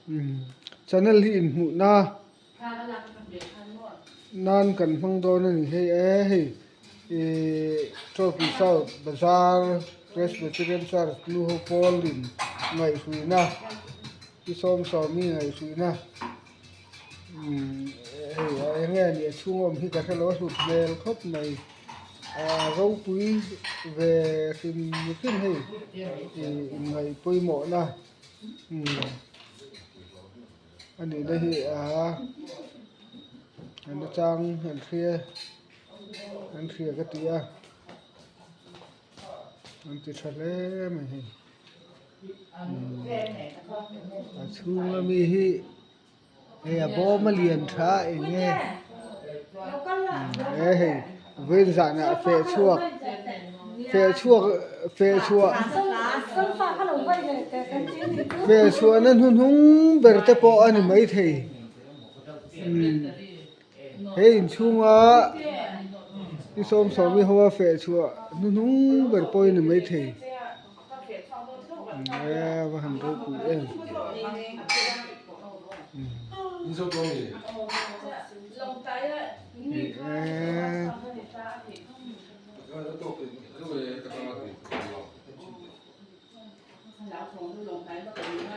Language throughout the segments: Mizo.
Channel hi inhmuhna nan kan hmang dawn a ni hei e hei ihh Trophy South Bazar Presbyterian Church nu ho pawl in ngaihhruina i sawmsawmi ngaihhruina umm hei a eng nge nih a chhung awm hi ka hrelo a hlut hmel khawp mai ah ropui ve hrim hrim hei ih inngaih pawimawhna umm a nihna hi aa an chang an hria an hria ka ti a an ti tha hle mai hei umm a chhung ami hi hei a bawm a lian tha a eng nge e hei vawiin zanah feh chhuak feh chhuak feh chhuah feh chhuahna hnuhnung ber te pawh a ni maithei umm he inchhunga i sawmsawmi ho a feh chhuah hnuhnung ber pawh a ni maithei. E va han ropui em.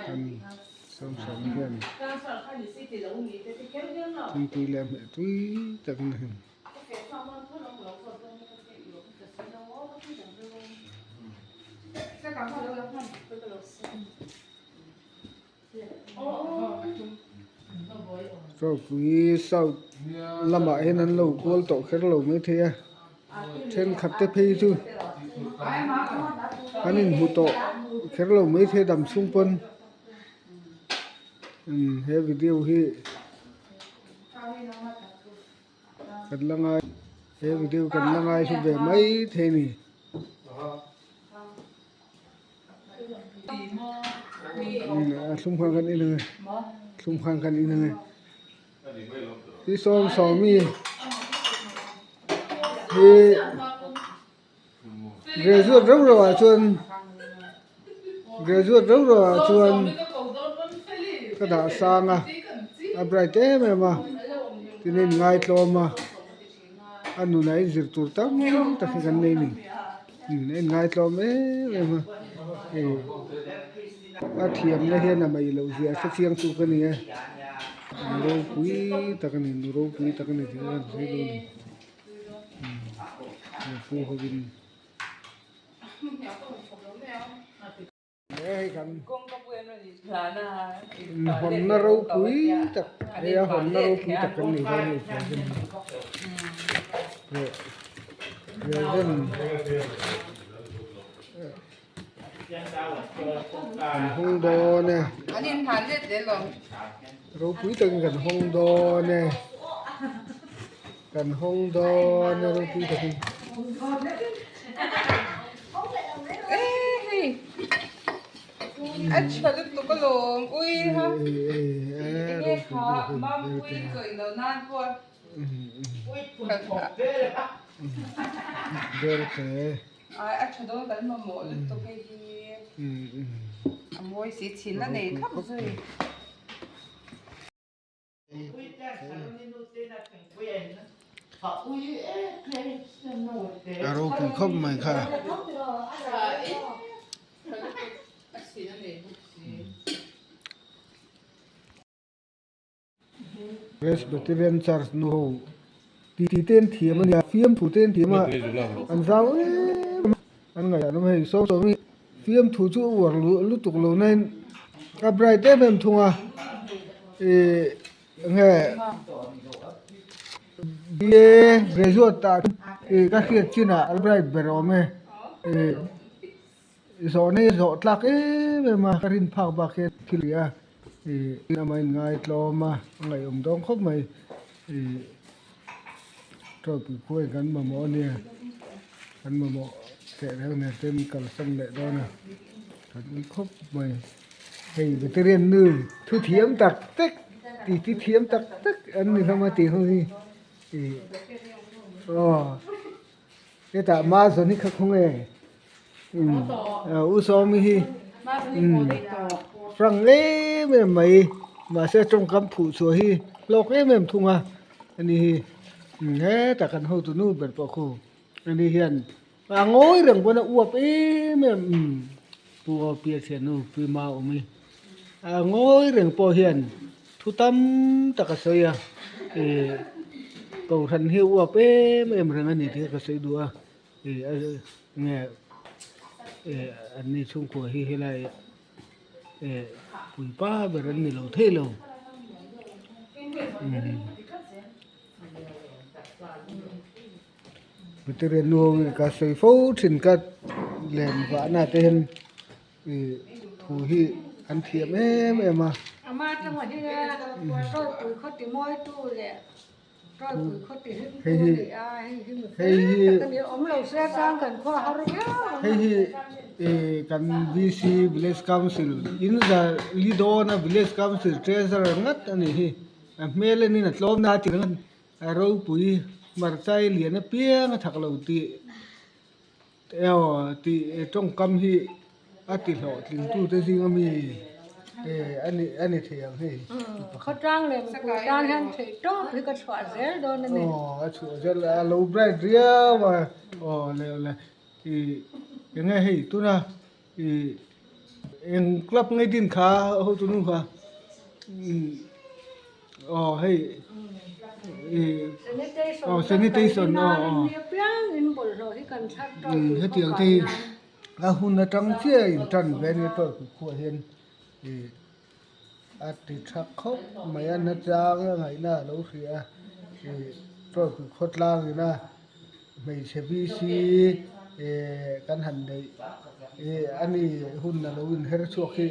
Kan sawmsawm hian thingpui leh hmeh tui tak a ni. Ropui south lamah hian an lo kual tawh kher lo maithei a thenkhat te phei chu an inhmu tawh kher lo maithei a dam chhung pawn umm he video hi. Kan la ngai he video kan la ngai hlu ve mai thei a ni. A thlum khan kan en ang e thlum khan kan en ang e hi sawm sawmi hi graduate reuh reuh ah chuan graduate reuh reuh ah chuan ka dah sang a a bright em em a tin a inngaihtlawm a a nunah in zir tur tam tak hi kan nei a ni a inngaihtlawm em em a hei a thiamna hian a mai loh zia hre chiang chu ka ni e nu ropui tak a ni nu ropui tak a ni tih ka han sawi dawn a ni. Hawnna ropui tak hei a hawnna ropui tak kan nei dawn a ni present present kan hawng dawn e ropui takin kan hawng dawn e kan hawng dawn e ropui takin. Ai a tha dawn kan mamawh lutuk hei hi a mawi si chhin a nei thlap zui. A ropui khawp mai kha. Presbyterian Church nu ho titi te an thiam a nia fiamthu te an thiam a an zau em a an ngaihtuah awm hei saw saw hi fiamthu chu a uar lutuk lo nain a bright em em thung a ih enge B A graduate ah ih ka hriat chinah a bright ber awm e ih. Zawhna hi zawh tlak em em a, ka rin phak bak hian thil a ni a, ih amah in ngaitlawm a, a ngaihawm dawn khawp mai, ih tawpui khuai kan mamawh a nia, kan mamawh teh reng nen ten kalsan leh dawn a, kan ui khawp mai, hei veterian nu thu thiam tak tak titi thiam tak tak an ni hlawm a tih ho hi ih aw. Hetah Mazawn hi kha khaw nge? U Sawmi hi frank em em em mai mahse tawngkam phuh chhuah hi hlawk em em thung a ani hi hetah kan hotu nu ber pawh khu ani hian a ngawi reng pawn a uap em em pu Awpia thiannu Pi Maawmi a ngawi reng pawh hian thu tam tak a sawi a ih kohhran hi a uap em em reng a ni tih ka sawi duh a. Ih nge ih an ni chhungkua hi helai ih puipa ber an ni lo thei lo veterian nu ho hi ka sawi fo thin ka len vahna te hian ih thu hi an thiam em em a. Hei hi hei hi ih kan VC village council in za li dawn a village council treasurer ngat a nih hi a hmel enin a tlawm na tir ang a ropui hmarcha lian apiang a thak lo tih Aw tih tawngkam hi a ti hlawhtling tute zinga mi a ni a ni thei ang hei. Khawtlang leh mipui tan hian theih tawp hi ka chhuah zel dawn a ni. Aw a chhuah zel a lo bright riau a aw le le ih eng nge hei tuna ih eng club ngei din kha hotu nu kha Aw hei ih aw sanitation aw aw hetiang te hi a hun atang chiah a intan ve ania tawh khuah hian ih a ti tha khawp mai a nachang a ngaihna a lo hria a ih tawlhpui khawtlang ina hmeichhe VC ih kan han neih ih ani hun a lo inher chhuak hi.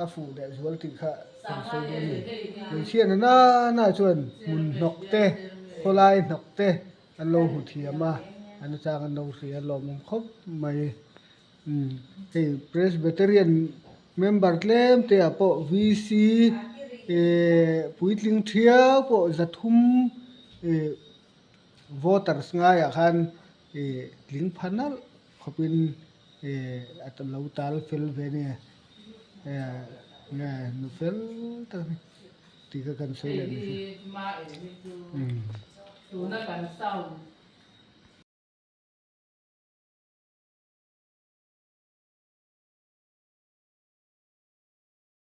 A fuh leh zual tih kha kan sawi dawn a ni. Hmeichhia na nana chuan hmun hnawk te, khawlai hnawk te an lo hmu thiam a, an chang an lo hria lawmawm khawp mai. Umm hei Presbyterian member tlem te ah pawh VC eh puitling thiau pawh zathum eh voters ngaiah khan eh tling pha nalh khawpin eh a lo tal fel ve nia eh nge nu fel tak a ni tih kha kan sawi leh mai. Tuna kan sound.